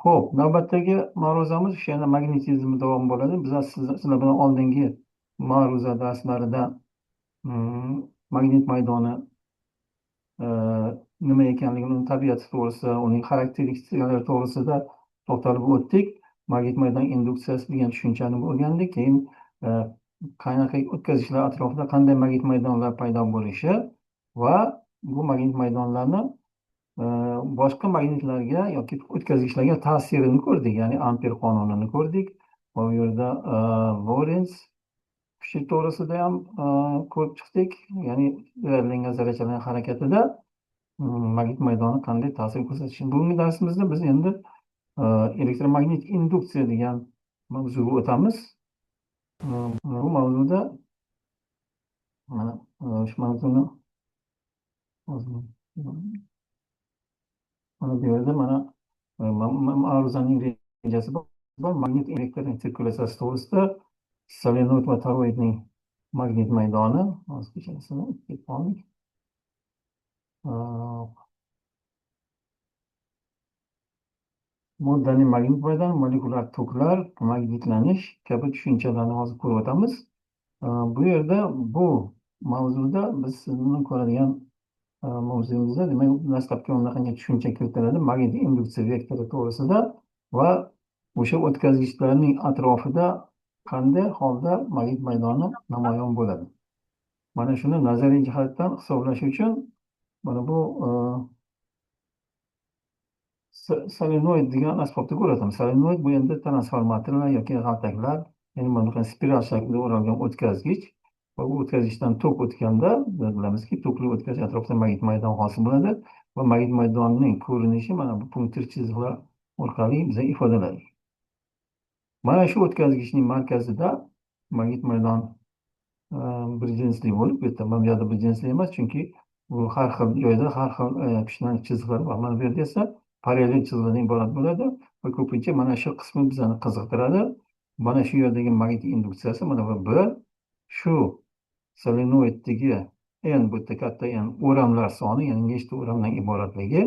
Xo'p, navbatdagi ma'ruzamiz o'sha yana magnetizm davom bo'ladi. Biz sizlar bilan oldingi ma'ruza darslarida magnit maydoni nima ekanligini, uning tabiati to'g'risida, uning xarakteristikalari to'g'risida to'xtalib o'tdik. Magnit maydon induksiyasi degan tushunchani o'rgandik. Keyin qanaqa o'tkazgichlar atrofida qanday magnit maydonlar paydo bo'lishi va bu magnit maydonlarni boshqa magnitlarga yoki o'tkazgichlarga ta'sirini ko'rdik. Ya'ni Amper qonunini ko'rdik. Va bu yerda Lorentz kuchi to'g'risida ham ko'rib chiqdik. Ya'ni zarralangan zarrachalarning harakatida magnit maydoni qanday ta'sir ko'rsatishini. Bugungi darsimizda biz endi elektromagnit induksiya degan mavzuga o'tamiz. Bu mavzuda mana shu mavzuni mana bu yerda mana ma'ruzaning rejasi bor. Magnit elektr sirkulyatsiyasi to'g'risida solenoid va toroidning magnit maydoni. Hozir kechasini ketib qoldik. Moddaning magnit maydoni, molekulyar toklar, magnitlanish kabi tushunchalarni hozir ko'rib o'tamiz. Bu yerda bu mavzuda biz siz ko'radigan mavzumizda demak dastlabki bunaqangi tushuncha kiritiladi magnit induksiya vektori to'g'risida va o'sha o'tkazgichlarning atrofida qanday holda magnit maydoni namoyon bo'ladi. Mana shuni nazariy jihatdan hisoblash uchun mana bu solenoid degan asbobni ko'rsatamiz. Solenoid bu endi transformatorlar yoki g'altaklar, ya'ni mana bunaqa spiral shaklida o'ralgan o'tkazgich va bu o'tkazgichdan tok o'tganda biz bilamizki, tokli o'tkazgich atrofida magnit maydon hosil bo'ladi va magnit maydonining ko'rinishi mana bu punktir chiziqlar orqali biza ifodalanadi. Mana shu o'tkazgichning markazida magnit maydon bir jinsli bo'lib, bu yerda mana bu yerda bir jinsli emas, chunki bu har xil joyda har xil kuchlanish chiziqlari bor. Mana bu yerda esa parallel chiziqlardan iborat bo'ladi va ko'pincha mana shu qismi bizani qiziqtiradi. Mana shu yerdagi magnit induksiyasi mana bu bir shu solenoiddagi n, bu yerda katta n o'ramlar soni, ya'ni nechta o'ramdan iboratligi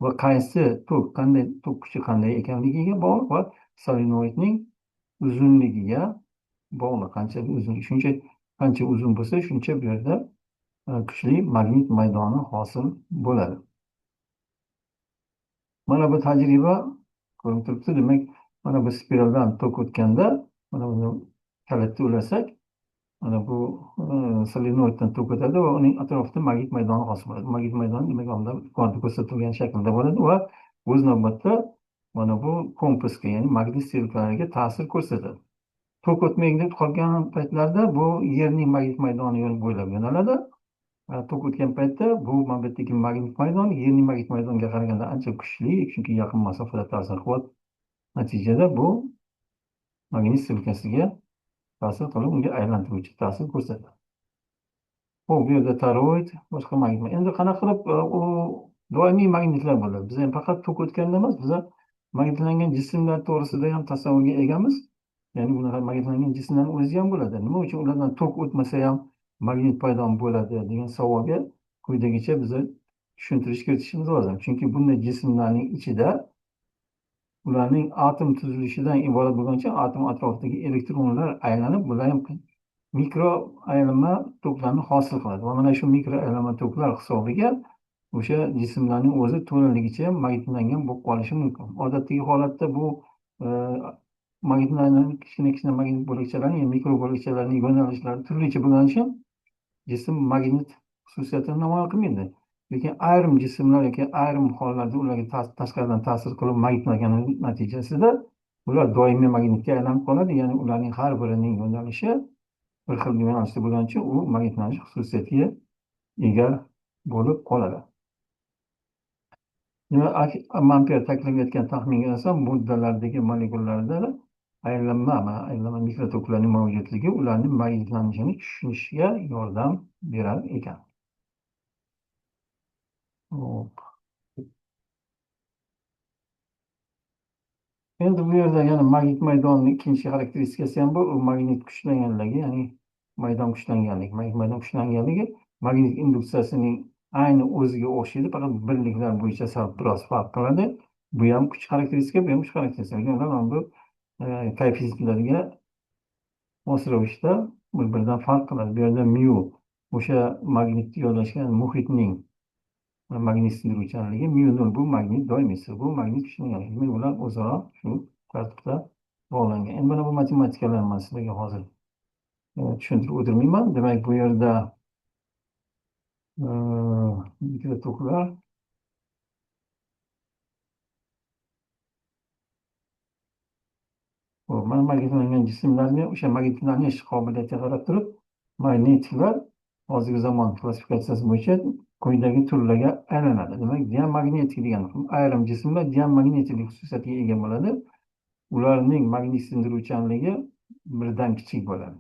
va qaysi tok, qanday tok kuchi qanday ekanligiga bog'liq va solenoidning uzunligiga bog'liq. Qancha uzun, shuncha, qancha uzun bo'lsa, shuncha bu yerda kuchli magnit maydoni hosil bo'ladi. Mana bu tajriba ko'rinib turibdi. Demak, mana bu spiraldan tok o'tganda, mana buni kalitni ulasak, mana bu solenoiddan tok o'tadi va uning atrofida magnit maydoni hosil bo'ladi. Magnit maydoni demak onda yuqorida ko'rsatilgan shaklda bo'ladi va o'z navbatda mana bu kompasga, ya'ni magnit strelkalariga ta'sir ko'rsatadi. Tok o'tmaydi deb qolgan paytlarda bu Yerning magnit maydoni yo'l bo'ylab yo'naladi. Tok o'tgan paytda bu mana bu yerdagi magnit maydoni Yerning magnit maydoniga qaraganda ancha kuchli, chunki yaqin masofada ta'sir qilyapti. Natijada bu magnit strelkasiga ta'sir qilib, unga aylantiruvchi ta'sir ko'rsatadi. Xo'p, bu yerda toroid, boshqa magnit. Endi qanaqa qilib u doimiy magnitlar bo'ladi? Biz ham faqat tok o'tganda emas, biz magnitlangan jismlar to'g'risida ham tasavvurga egamiz. Ya'ni bunaqa magnitlangan jismlarning o'zi ham bo'ladi. Nima uchun ulardan tok o'tmasa ham magnit paydo bo'ladi degan savolga quyidagicha biz tushuntirish kiritishimiz lozim. Chunki bunday jismlarning ichida ularning atom tuzilishidan iborat bo'lgancha atom atrofidagi elektronlar aylanib, bular ham mikro aylanma toklarni hosil qiladi. Va mana shu mikro aylanma toklar hisobiga o'sha jismlarning o'zi to'laligicha magnitlangan bo'lib qolishi mumkin. Odatdagi holatda bu magnitlarning kichkina kichkina magnit bo'lakchalarining, ya'ni mikro bo'lakchalarning yo'nalishlari turlicha bo'lgani uchun jism magnit xususiyatini namoyon qilmaydi. Lekin ayrim jismlar yoki ayrim hollarda ularga tashqaridan ta'sir qilib magnitlangani natijasida ular doimiy magnitga aylanib qoladi. Ya'ni ularning har birining yo'nalishi bir xil yo'nalishda bo'lgani uchun u magnitlanish xususiyatiga ega bo'lib qoladi. Demak, Amper taklif etgan taxminga asosan moddalardagi molekulalarda aylanma, mana aylanma mikrotoklarning mavjudligi ularning magnitlanishini tushunishga yordam berar ekan. Hop. Endi bu yerda yana magnit maydonining ikkinchi xarakteristikasi ham bor, u magnit kuchlanganligi, ya'ni maydon kuchlanganligi. Magnit maydon kuchlanganligi magnit induksiyasining ayni o'ziga o'xshaydi, faqat birliklar bo'yicha sal biroz farq qiladi. Bu ham kuch xarakteristika, bu ham kuch xarakteristika. Lekin ular mana bu koeffitsiyentlarga mos ravishda bir-biridan farq qiladi. Bu yerda mu o'sha magnitga joylashgan muhitning magnit sindiruvchanligi, mu nol bu magnit doimiysi, bu magnit kuchlanganligi. Demak, ular o'zaro shu tartibda bog'langan. Endi mana bu matematikalarni man sizlarga hozir tushuntirib o'tirmayman. Demak, bu yerda mikrotoklar mana magnitlangan jismlarni o'sha magnitlanish qobiliyatiga qarab turib magnetiklar hozirgi zamon klassifikatsiyasi bo'yicha quyidagi turlarga aylanadi. Demak, diamagnetik degan ayrim jismlar diamagnetiklik xususiyatiga ega bo'ladi. Ularning magnit sindiruvchanligi birdan kichik bo'ladi.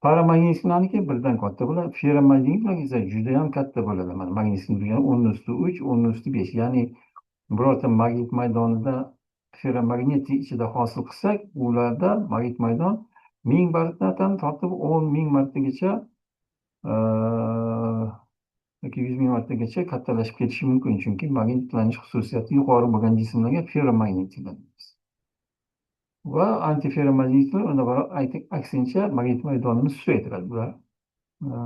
Paramagnetiklarniki birdan katta bo'ladi. Ferromagnetiklar esa juda ham katta bo'ladi. Mana magnit sindiruvchanligi 10^3, 10^5, ya'ni birorta magnit maydonida ferromagnetik ichida hosil qilsak, ularda magnit maydon 1000 martadan tortib 10 000 martagacha yoki 100 000 martagacha kattalashib ketishi mumkin. Chunki magnitlanish xususiyati yuqori bo'lgan jismlarga ferromagnetiklar deymiz. Va antiferromagnetiklar unda aksincha magnit maydonini susaytiradi.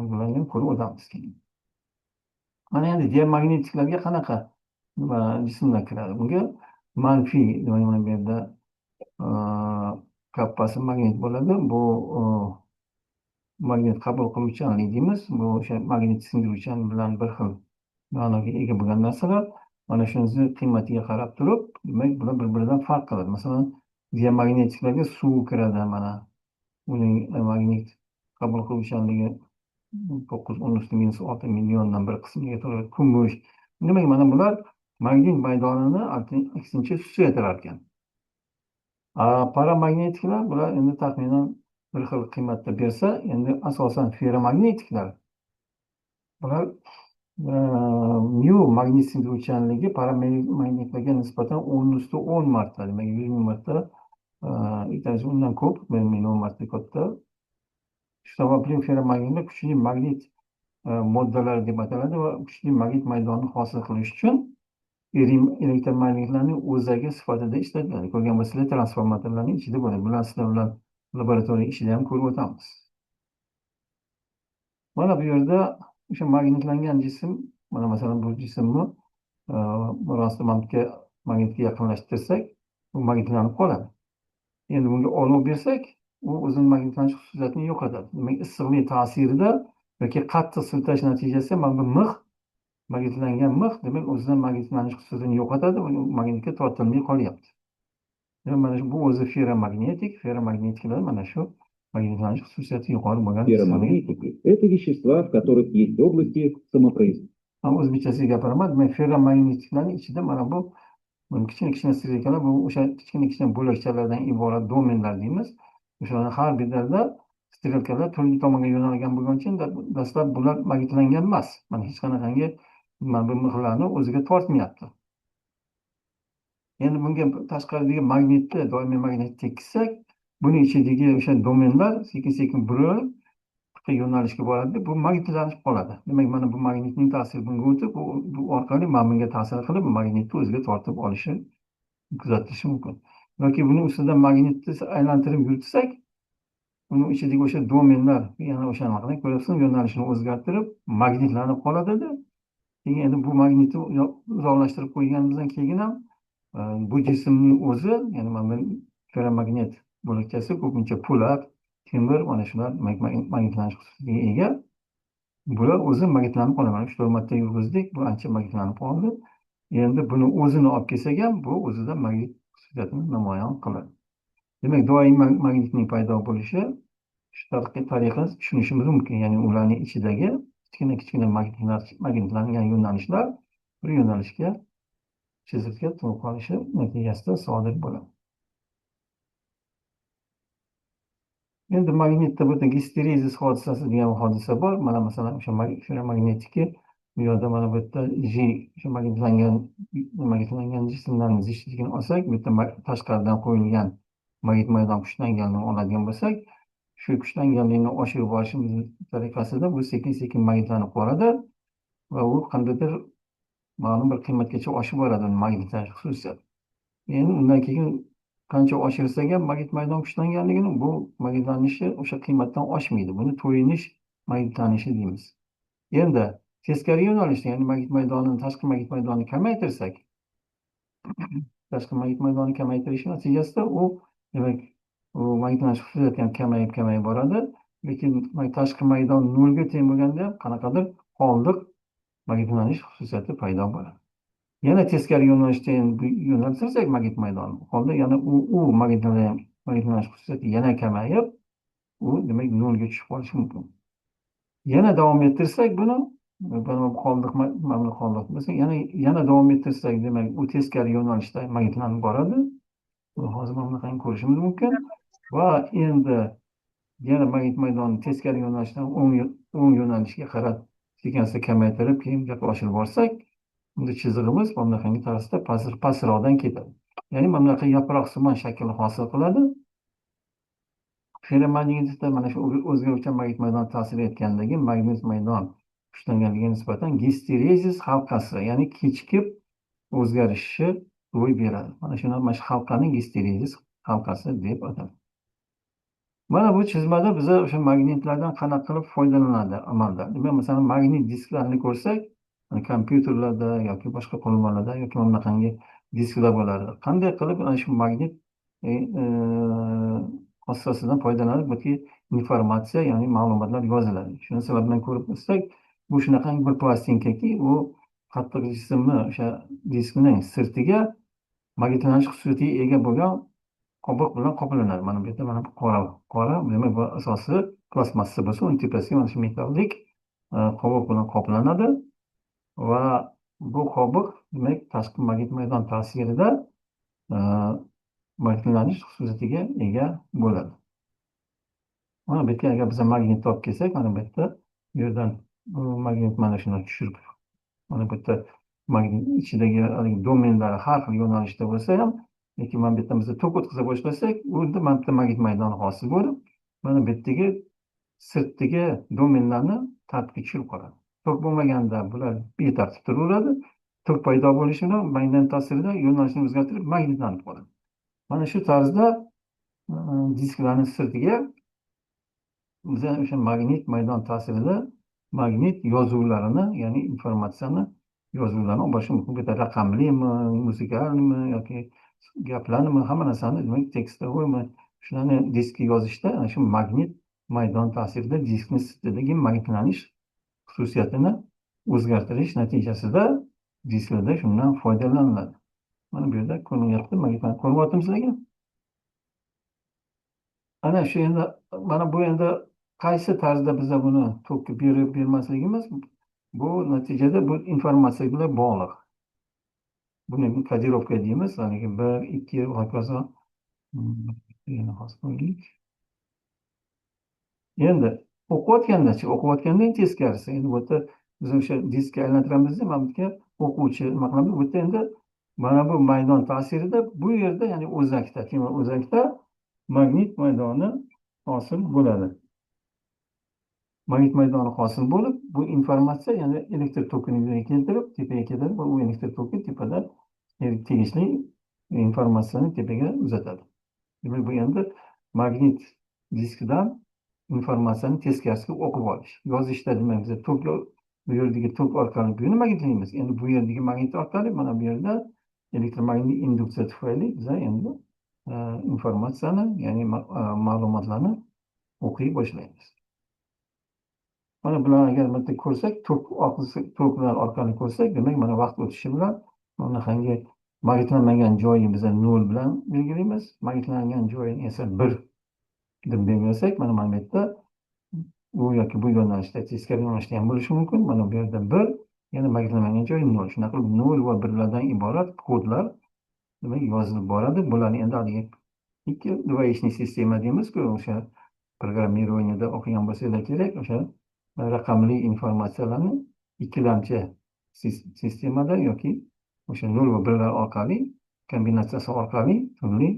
Bularni ham ko'rib o'tamiz keyin. Mana endi diamagnetiklarga qanaqa jismlar kiradi? Bunga manfiy, demak, mana bu yerda kappasi magnit bo'ladi. Bu magnit qabul qiluvchanlik deymiz. Bu o'sha magnit singdiruvchan bilan bir xil ma'noga ega bo'lgan narsalar. Mana shunisi qiymatiga qarab turib, demak, bular bir-biridan farq qiladi. Masalan, diamagnetiklarga suv kiradi, mana uning magnit qabul qiluvchanligi 9 × 10⁻⁶ milliondan bir qismiga to'g'ri. Kumush. Demak, mana bular magnit maydonini aksincha susaytirar ekan. Paramagnetiklar bular endi taxminan bir xil qiymatda bersa, endi asosan ferromagnetiklar bular mu magnit sindiruvchanligi paramagnitlarga nisbatan 10^10 marta, demak 100 000 marta, undan ko'p, 1 million marta katta. Shu sababli ferromagnitlar kuchli magnit moddalar deb ataladi va kuchli magnit maydonini hosil qilish uchun elektromagnitlarning o'zagi sifatida ishlatiladi. Ko'rgan bo'lsanglar, transformatorlarning ichida bo'ladi. Bular sizlar bilan laboratoriya ichida ham ko'rib o'tamiz. Mana bu yerda o'sha magnitlangan jism, mana masalan bu jismni rosti magnitga yaqinlashtirsak, bu magnitlanib qoladi. Endi bunga olov bersak, u o'zining magnitlanish xususiyatini yo'qotadi. Demak, issiqlik ta'sirida yoki qattiq siltash natijasida mana bu mix, magnitlangan mix, demak, o'zidan magnitlanish xususiyatini yo'qotadi, magnitga tortilmay qolyapti. Demak, mana shu bu o'zi ferromagnetik, ferromagnetiklar mana shu magnitlanish xususiyati yuqori bo'lgan. Ферромагнетики – это вещества, в которых есть области самопроизводства. Man o'zbekchasiga gapiraman. Demak, ferromagnetiklarning ichida mana bu kichkina kichkina strelkalar, bu o'sha kichkina kichkina bo'lakchalardan iborat domenlar deymiz. O'shalarni har birlarida strelkalar turli tomonga yo'nalgan bo'lgani uchun dastlab bular magnitlangan emas. Mana hech qanaqangi mana bu mixlarni o'ziga tortmayapti. Endi bunga tashqaridagi magnitni, doimiy magnitni tekkizsak, buning ichidagi o'sha domenlar sekin-sekin burilib yo'nalishga boradi, bu magnitlanib qoladi. Demak, mana bu magnitning ta'siri bunga o'tib, bu orqali mana bunga ta'sir qilib, magnitni o'ziga tortib olishi kuzatilishi mumkin. Yoki buni ustidan magnitni aylantirib yuritsak, buning ichidagi o'sha domenlar yana o'sha anaqani ko'rasiz, yo'nalishini o'zgartirib, magnitlanib qoladida. Keyin endi bu magnitni uzoqlashtirib qo'yganimizdan keyin ham bu jismning o'zi, ya'ni mana bu ferromagnet bo'lakchasi ko'pincha po'lat, temir, mana shular magnitlanish xususiyatiga ega. Bular o'zi magnitlanib qoladi. Mana 3-4 marta yurgizdik, bu ancha magnitlanib qoldi. Endi buni o'zini olib kelsak ham, bu o'zida magnit xususiyatini namoyon qiladi. Demak, doimiy magnitning paydo bo'lishi shu tariqa tushunishimiz mumkin. Ya'ni ularning ichidagi kichkina kichkina magnitlangan yo'nalishlar bir yo'nalishga chiziqga to'g'ri qolishi natijasida sodir bo'ladi. Endi magnitda bu gisterezis hodisasi degan hodisa bor. Mana masalan o'sha ferromagnetiki bu yerda mana bu yerda G o'sha magnitlangan jismlarning zichligini olsak, bu yerda tashqaridan qo'yilgan magnit maydon kuchlanganligini oladigan bo'lsak, shu kuchlanganligini oshirib borishimiz tariqasida bu sekin-sekin magnitlanib boradi va u qandaydir Ma'lum bir qiymatgacha oshib boradi uni magnitlanish xususiyati. Endi undan keyin qancha oshirsak ham magnit maydon kuchlanganligini, bu magnitlanishi o'sha qiymatdan oshmaydi. Buni to'yinish magnitlanishi deymiz. Endi teskari yo'nalishda, ya'ni magnit maydonini, tashqi magnit maydonini kamaytirsak, tashqi magnit maydoni kamaytirishi natijasida u, demak, u magnitlanish xususiyati ham kamayib kamayib boradi. Lekin tashqi maydon nolga teng bo'lganda ham qanaqadir qoldiq magnitlanish xususiyati paydo bo'ladi. Yana teskari yo'nalishda endi yo'naltirsak magnit maydonini, u holda yana u magnitlanish xususiyati yana kamayib, u, demak, nolga tushib qolishi mumkin. Yana davom ettirsak buni, mana bu qoldiq, mana bu qoldiq bo'lsa, yana davom ettirsak, demak, u teskari yo'nalishda magnitlanib boradi. Buni hozir mana bunaqangi ko'rishimiz mumkin. Va endi yana magnit maydonini teskari yo'nalishdan o'ng yo'nalishga qarab sekin-asta kamaytirib, keyin bu yoqqa oshirib borsak, unda chizig'imiz mana bunaqangi tarzda pastroqdan ketadi. Ya'ni mana bunaqa yaproqsimon shakl hosil qiladi. Ferromagnetda mana shu o'zgaruvchan magnit maydon ta'sir etgandagi magnit maydon kuchlanganligiga nisbatan gisterezis halqasi, ya'ni kechikib o'zgarishi ro'y beradi. Mana shuni, mana shu halqani gisterezis halqasi deb ataladi. Mana bu chizmada biza o'sha magnitlardan qanaqa qilib foydalanadi amalda. Demak, masalan, magnit disklarni ko'rsak, kompyuterlarda yoki boshqa qurilmalarda yoki mana bunaqangi disklar bo'ladi. Qanday qilib ana shu magnit xosasidan foydalanib bu yerga informatsiya, ya'ni ma'lumotlar yoziladi. Shuni sizlar bilan ko'rib o'tsak, bu shunaqangi bir plastinkaki, u qattiq jismni, o'sha diskning sirtiga magnitlanish xususiyatiga ega bo'lgan qobiq bilan qoplanadi. Mana bu yerda mana bu qora, qora, demak, bu asosi plastmassa bo'lsa, uni tepasiga mana shu metallik qobiq bilan qoplanadi va bu qobiq, demak, tashqi magnit maydon ta'sirida magnitlanish xususiyatiga ega bo'ladi. Mana bu yerga agar biz magnit olib kelsak, mana bu yerda, bu yerdan bu magnit mana shuni tushirib, mana bu yerda magnit ichidagi haligi domenlari har xil yo'nalishda bo'lsa ham, lekin mana bu yerdan biz tok o'tkaza boshlasak, unda mana bu yerda magnit maydoni hosil bo'lib, mana bu yerdagi sirtdagi domenlarni tartibga tushirib qoladi. Tok bo'lmaganda bular betartib turaveradi. Tok paydo bo'lishi bilan magnit ta'sirida yo'nalishini o'zgartirib, magnitlanib qoladi. Mana shu tarzda disklarning sirtiga biz o'sha magnit maydon ta'sirida magnit yozuvlarini, ya'ni informatsiyani yozuvlarni olib borish mumkin. Bu yerda raqamlimi, musikalmi yoki gaplarnimi, hamma narsani, demak, текстовой mi, shularni diskga yozishda ana shu magnit maydon ta'sirida diskni sirtidagi magnitlanish xususiyatini o'zgartirish natijasida disklarda shundan foydalaniladi. Mana bu yerda ko'rinyapti, magnitlar ko'rinyaptimi sizlarga? Ana shu endi, mana bu endi qaysi tarzda biza buni tokka berib bermasligimiz, bu natijada bu informatsiya bilan bog'liq. Buni кодировка deymiz, haligi bir, ikki, hokazo. Yana hozir ko'raylik. Endi o'qiyotgandachi, o'qiyotganda endi teskarisi. Endi bu yerda biz o'sha diskka aylantiramizda, mana bu yerga o'quvchi nima qilamiz? Bu yerda endi mana bu maydon ta'sirida bu yerda, ya'ni o'zakda, temir o'zakda magnit maydoni hosil bo'ladi. Magnit maydoni hosil bo'lib, bu informatsiya, ya'ni elektr tokini yuzaga keltirib, tepaga ketadi va u elektr toki tepada tegishli informatsiyani tepaga uzatadi. Demak, bu endi magnit diskidan informatsiyani teskarisiga o'qib olish. Yozishda, demak, biz tok, bu yerdagi tok orqali buni magnitlaymiz. Endi bu yerdagi magnit orqali mana bu yerda elektromagnit induksiya tufayli biz endi informatsiyani, ya'ni ma'lumotlarni o'qiy boshlaymiz. Mana bular agar bitta ko'rsak, toklar orqali ko'rsak, demak, mana vaqt o'tishi bilan bunaqangi magnitlanmagan joyi biza nol bilan belgilaymiz. Magnitlangan joyini esa bir deb belgilasak, mana bu yerda u yoki bu yo'nalishda, teskari yo'nalishda ham bo'lishi mumkin. Mana bu yerda bir, yana magnitlanmagan joyi nol. Shunaqa qilib nol va birlardan iborat kodlar, demak, yozilib boradi. Bularni endi haligi ikki двоичный sistema deymizku, o'sha программирование da o'qigan bo'lsanglar kerak, o'sha raqamli informatsiyalarni ikkilamchi sistemada yoki o'sha nol va birlar orqali kombinatsiyasi orqali turli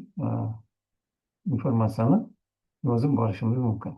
informatsiyani yozib borishimiz mumkin.